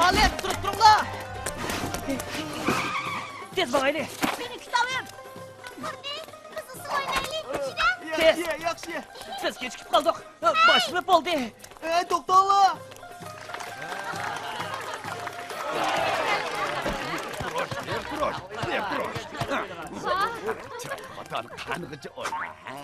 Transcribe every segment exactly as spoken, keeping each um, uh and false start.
ئالىم، تۇرۇپ تۇرۇڭلار! تېز ماڭايلى! مېنى كۈتەلىم! قاندى، بىز ئۇسسۇل ئوينايلى، ئىچىدە! تېز! ياخشى، ياخشى! بىز كېچىكىپ قالدۇق! باشلىنىپ بولدى! ئەي، توختاڭلار! قانغىچە ئوينا، ھە؟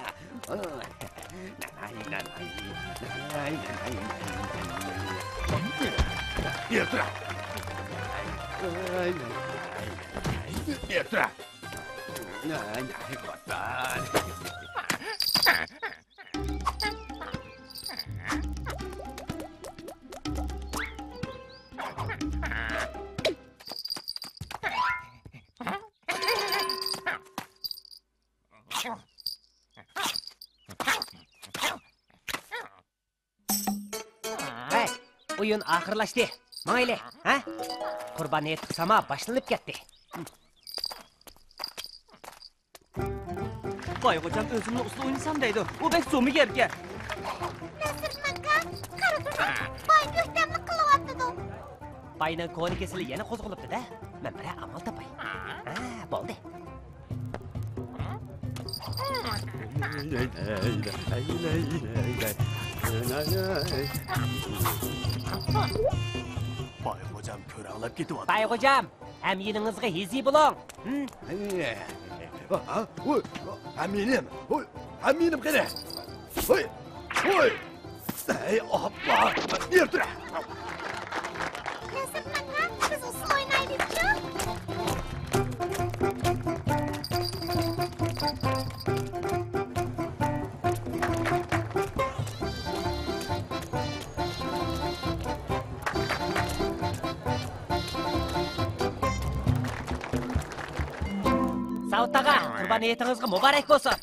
ھەي، ئويۇن ئاخىرلاشتى. ماڭايلى، ھە؟ قۇربان ھېيت قىساما باشلىنىپ كەتتى. باي خوجام ئۆزۈمنى ئۇسسۇل ئوينىسام دەيدۇ. ئۇ بەك زومىگەر ئىكەن. نەسىردىن ئاكا، قارىدىمۇ؟ باي بۆھتەنلىق قىلىۋاتىدۇ. باينىڭ كونا كېسىلى يەنە قوزغىلىپتۇ-دە. مەن بىرەر ئامال تاپاي. ھە، بولدى. باي خوجام كۆرەڭلەپ كېتىۋاتىدۇ. باي خوجام، ھەميىنىڭىزغا ھېزى بولۇڭ. ھە؟ ھە، ھوي، ھەميىنىم، ھوي، ھەميىنىم قېنى؟ ھوي، ھوي. ھەي، ئاپلا! يىرتىرە! نەسىردىن ئاكا، بىز ئۇسسۇل ئوينايلىچۇ؟ ساۋۇت ئاغا، قۇربان ھېيتىڭىزغا مۇبارەك بولسۇن!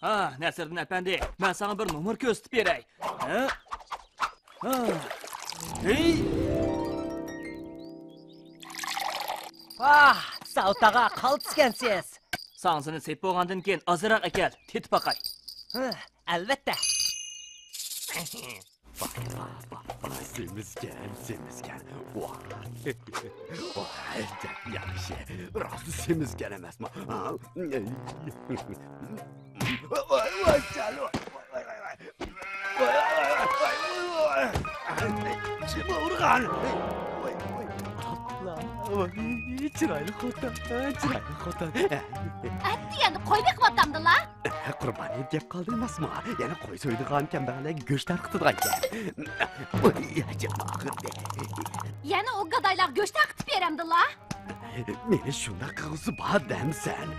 ھا، نەسىردىن ئەپەندى، مەن ساڭا بىر نومۇر كۆرسىتىپ بېرەي. ھە؟ ھا. ھېي! ۋاھ، ساۋۇت ئاغا، قالتىسكەنسىز. ساڭزىنى سېپ بولغاندىن كېيىن ئازراق ئەكەل، تېتىپ باقاي. ھە، ئەلۋەتتە. ۋاھ، ۋاھ، ۋاھ، ۋاھ، سېمىزكەن، سېمىزكەن. ۋاھ. ۋاھ، ئەجەب ياخشى. راست سېمىزكەن ئەمەسمۇ؟ ھا؟ ۋاي، ۋاي، ۋاي، ۋاي، ۋاي، ۋاي، ۋاي، ۋاي، ۋاي، ۋاي. ۋاي، ۋاي، ۋاي، ۋاي، ۋاي. چىم ئاغرىغان. ۋاي، ۋاي. ئاپلا، ۋاي، چىرايلىق خوتۇن، چىرايلىق خوتۇن. ئەتتى يەنە قوي بېقىۋاتامدىلا؟ قۇربان ھېيت دەپ قالدى ئەمەسمۇ؟ يەنە قوي سويىدىغان، كەمبەغەللەرگە گۆش تارقىتىدىغان گەپ. ئۇي، ئاچام ئاغرىدى. يەنە ئۇ گادايلارغا گۆش تارقىتىپ بېرەمدىلا؟ مېنى شۇنداق قىلغۇسى بار دەمسەن؟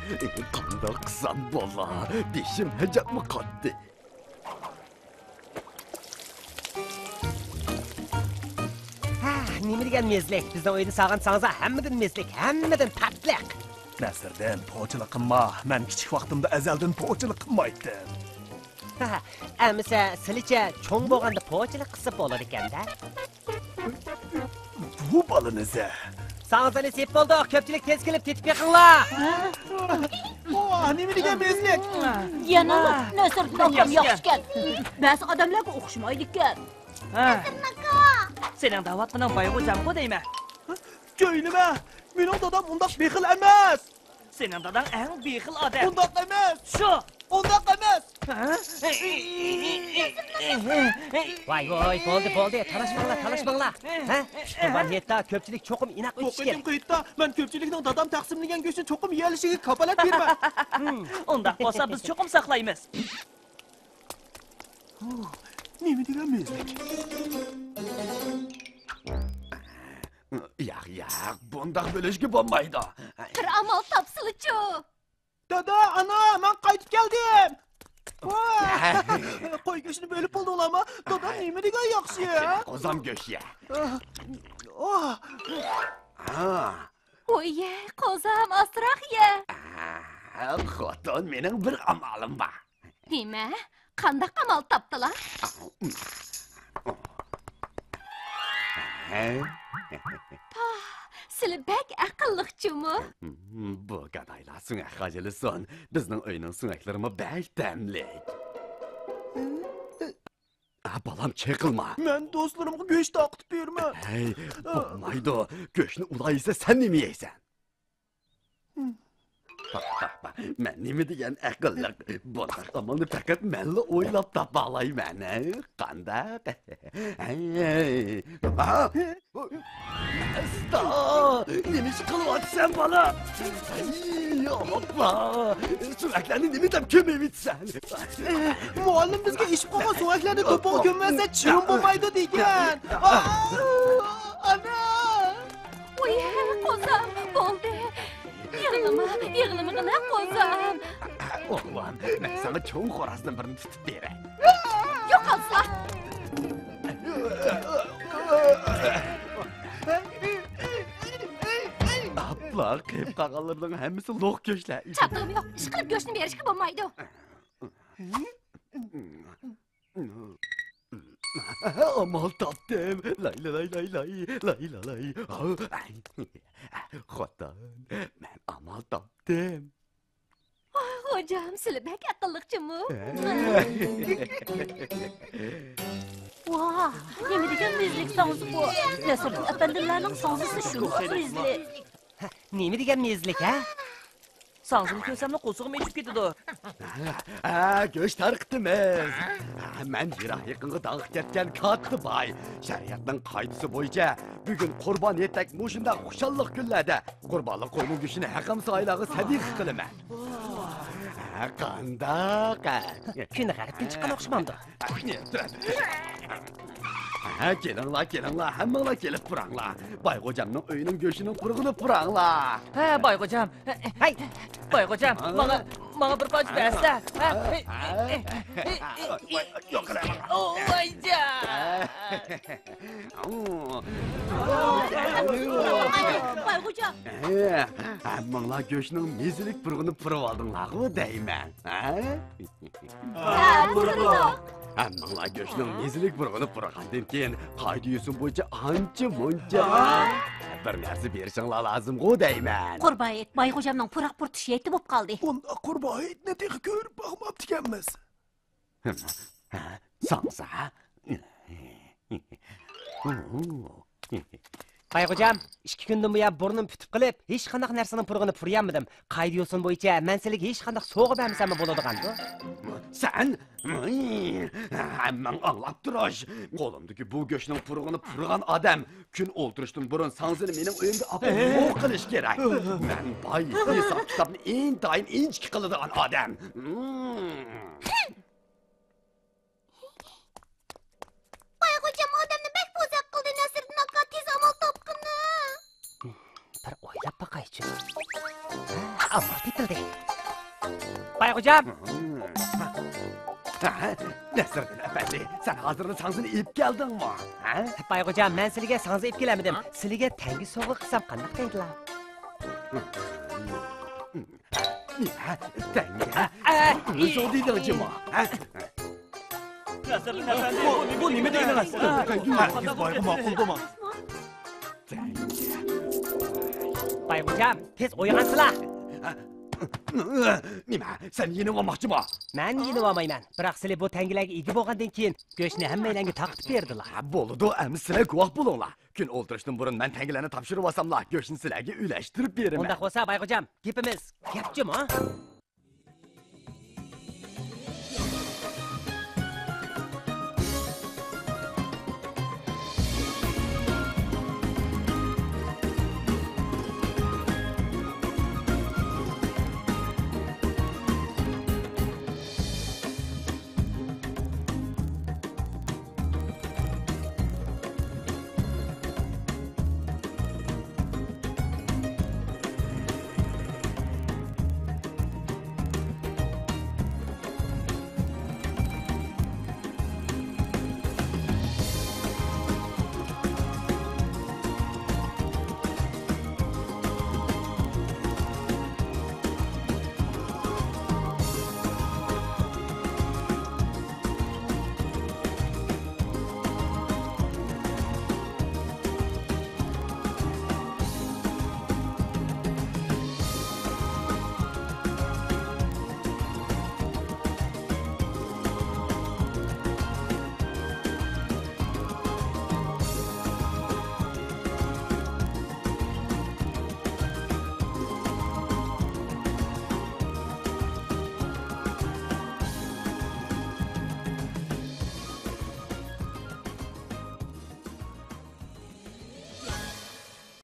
قانداق قىلسام بولا؟ بېشىم ھەجەپمۇ قاتتى. ھە، نېمە دېگەن مېزىلىك؟ بىزنىڭ ئۆيدە سالغان ساڭزا ھەممىدىن مېزىلىك، ھەممىدىن تاتلىق. نەسىردىن، پوچىلىق قىلما. مەن كىچىك ۋاقتىمدا ئەزەلدىن پوچىلىق قىلمايتتىم. ھە، ئەمىسە سىلىچە چوڭ بولغاندا پوچىلىق قىلسا بولىدىكەن-دە. بۇ بالىنى زە. ساڭزا نېسىپ بولدۇق، كۆپچىلىك تېز كېلىپ تېتىپ بېقىڭلار. ۋاھ، نېمە دېگەن مېزىلىك! يەنىلا نەسىردىن ئاكام ياخشىكەن. بەزى ئادەملەرگە ئوخشىمايدىكەن. ھە. سېنىڭ دەۋاتقىنىڭ بايغۇ جامغۇ دەيمەن. كۆيلىمە، مېنىڭ دادام ئۇنداق بېخىل ئەمەس. سېنىڭ داداڭ ئەڭ بېخىل ئادەم. ئۇنداق ئەمەس. شۇ. ئۇنداق ئەمەس. ھە؟ ۋاي، ۋاي، بولدى، بولدى، تالاشماڭلار، تالاشماڭلار. ھە؟ قۇربان ھېيتتا كۆپچىلىك چوقۇم ئىناق بۇ ئۆتۈشى كېرەك. قېتىمقى ھېيتتا مەن كۆپچىلىكنىڭ دادام تەقسىملىگەن گۆشنى چوقۇم يېيەلىشىگە كاپالەت بېرىمەن. ئۇنداق بولسا بىز چوقۇم ساقلايمىز. ھۇ، نېمە دېگەن مېزىك؟ ياق، ياق، بۇنداق بۆلۈشكە بولمايدۇ. بىر ئامال تاپسىلىچۇ. دادا، ئانا، مەن قايتىپ كەلدىم. ۋاي! قوي گۆشىنى بۆلۈپ بولدۇڭلارمۇ؟ دادا، نېمە دېگەن ياخشى، ھە؟ قوزام گۆشى. ھا. ۋوي، قوزام، ئاستىراق يە. ھە، خوتۇن، مېنىڭ بىر ئامالىم بار. نېمە؟ قانداق ئامال تاپتىلا؟ پاھ، سىلى بەك ئەقىللىق جۇمۇ. بۇ گادايلار سۆڭەك خاجىلىسۇن. بىزنىڭ ئۆينىڭ سۆڭەكلىرىمۇ بەك تەملىك. ئە، بالام، چېقىلما. مەن دوستلىرىمغا گۆش تارقىتىپ بېرىمەن. ھەي، بولمايدۇ. گۆشنى ئۇلار يېسە، سەن نېمە يەيسەن؟ مەن نېمە دېگەن ئەقىللىق. بۇنداق ئامالنى پەقەت مەنلا ئويلاپ تاپالايمەن. ھە؟ قانداق؟ ھە؟ ھە؟ ئاستا! نېمە ئىش قىلىۋاتىسەن، بالا؟ ئەي، ئاپا! سۆڭەكلەرنى نېمە دەپ كۆمۈۋېتىسەن؟ مۇئەللىم بىزگە ئېشىپ قالغان سۆڭەكلەرنى دوپپىغا كۆمۈۋەتسە، چىۋىن بولمايدۇ دېگەن. ئانا! ۋاي، قوزام، بولدى. يىغلىما، يىغلىمىغىنە، قوزام. ئوغلۇم، مەن ساڭا چوڭ خورازدىن بىرنى تۇتۇپ بېرەي. يوقالسىلا! ئاپلا، قېلىپ قالغانلىرىنىڭ ھەممىسى لوق گۆشلەر. چاتىقىم يوق، ئىشقىلىپ گۆشنى بېرىشكە بولمايدۇ. ئامال تاپتىم. لاي، لاي، لاي، لاي، لاي، لاي، لاي. خوتۇن، مەن ئامال تاپتىم. ۋاھ، خوجام، سىلى بەك ئەقىللىق جۇمۇ. ۋاھ، نېمە دېگەن مېزىلىك ساڭزا بۇ؟ نەسىردىن ئەپەندىلەرنىڭ ساڭزىسى شۇنداق مېزىلىك. نېمە دېگەن مېزىلىك، ھە؟ ساڭزىنى كۆرسەملا قورسىقىم ئېچىپ كېتىدۇ. ھە، گۆش تارقىتىمىز. مەن يىراق يېقىنغا داغ كەتكەن كاتتا باي. شەرىئەتنىڭ قائىدىسى بويىچە بۈگۈن قۇربان ھېيتتەك مۇشۇنداق خۇشاللىق كۈنلەردە قۇربانلىق قوينىڭ گۆشىنى ھەققانسارايلارغا سەدىقە قىلىمەن. ھە، قانداق؟ كۈن غەربتىن چىققان ئوخشىمامدۇ؟ ھە، كېلىڭلار، كېلىڭلار، ھەممىڭلار كېلىپ تۇراڭلار. بايغوجامنىڭ ئۆيىنىڭ گۆشىنىڭ پۇرىقىنى پۇراڭلار. ھە، بايغوجام. ھەي، بايغوجام، ماڭا، ماڭا بىر پارچە بەرسە. ھە؟ ۋايجان. بايغوجام. ھەممىڭلار گۆشنىڭ مېزىلىك پۇرىقىنى پۇرىۋالدىڭلارغۇ دەيمەن. ھە؟ ھە، پۇرىدۇق. ھەممىڭلار گۆشنىڭ مېزىلىك پۇرىقىنى پۇرىغاندىن كېيىن، قائىدە-يوسۇن بويىچە ئانچە-مۇنچە بىر نەرسە بېرىشىڭلار لازىمغۇ دەيمەن. قۇربان ھېيت، بايغوجامنىڭ پۇراق پۇرتۇش ھېيتى بولۇپ قالدى. بۇنداق قۇربان ھېيتنى تېخى كۆرۈپ باقماپتىكەنمىز. ھە؟ ساڭزا؟ بايغوجام، ئىككى كۈندىن بۇيان بۇرنۇم پۈتۈپ قېلىپ، ھېچقانداق نەرسىنىڭ پۇرىقىنى پۇرىيالمىدىم. قائىدە-يوسۇن بويىچە مەن سىلىگە ھېچقانداق سوۋغا بەرمىسەممۇ بولىدىغاندۇ؟ سەن؟ ھەممەڭ ئاڭلاپ تۇرۇش. قولۇمدىكى بۇ گۆشنىڭ پۇرىقىنى پۇرىغان ئادەم كۈن ئولتۇرۇشتىن بۇرۇن ساڭزىنى مېنىڭ ئۆيۈمگە ئاپىرىپ سوۋغا قىلىشى كېرەك. مەن باي، ھېساب-كىتابنى ئىنتايىن ئىنچىكە قىلىدىغان ئادەم. بايغوجام ئادەمنى بەك بوزەك قىلدى، نەسىردىن ئاكا، تېز ئامال تاپقىنە. بىر ئويلاپ باقايچۇ. ھە، ئامال تېپىلدى. بايغوجام. ھە، نەسىردىن ئەپەندى، سەن ھازىرلا ساڭزىنى ئېلىپ كەلدىڭمۇ؟ ھە؟ بايغوجام، مەن سىلىگە ساڭزا ئېلىپ كېلەلمىدىم. سىلىگە تەڭگە سوۋغا قىلسام قانداق دەيدىلا؟ نېمە؟ تەڭگە؟ ئە، ئە، ئۆزۈڭ دېدىڭ جۇمۇ، ھە؟ نەسىردىن ئەپەندى، بۇ، بۇ نېمە دېگىنىڭىز؟ تەڭگە ھەرگىز بايغا ماقۇلدىمۇ؟ تەڭگە. بايغوجام، تېز ئويغانسىلا! نېمە؟ سەن يېنىۋالماقچىمۇ؟ مەن يېنىۋالمايمەن. بىراق سىلى بۇ تەڭگىلەرگە ئىگە بولغاندىن كېيىن، گۆشنى ھەممەيلەنگە تارقىتىپ بېرىدىلا. بولىدۇ، ئەمدى سىلەر گۇۋاھ بولۇڭلار. كۈن ئولتۇرۇشتىن بۇرۇن مەن تەڭگىلەرنى تاپشۇرۇۋالساملا، گۆشنى سىلەرگە ئۈلەشتۈرۈپ بېرىمەن. ئۇنداق بولسا، بايغوجام، گېپىمىز گەپ جۇمۇ.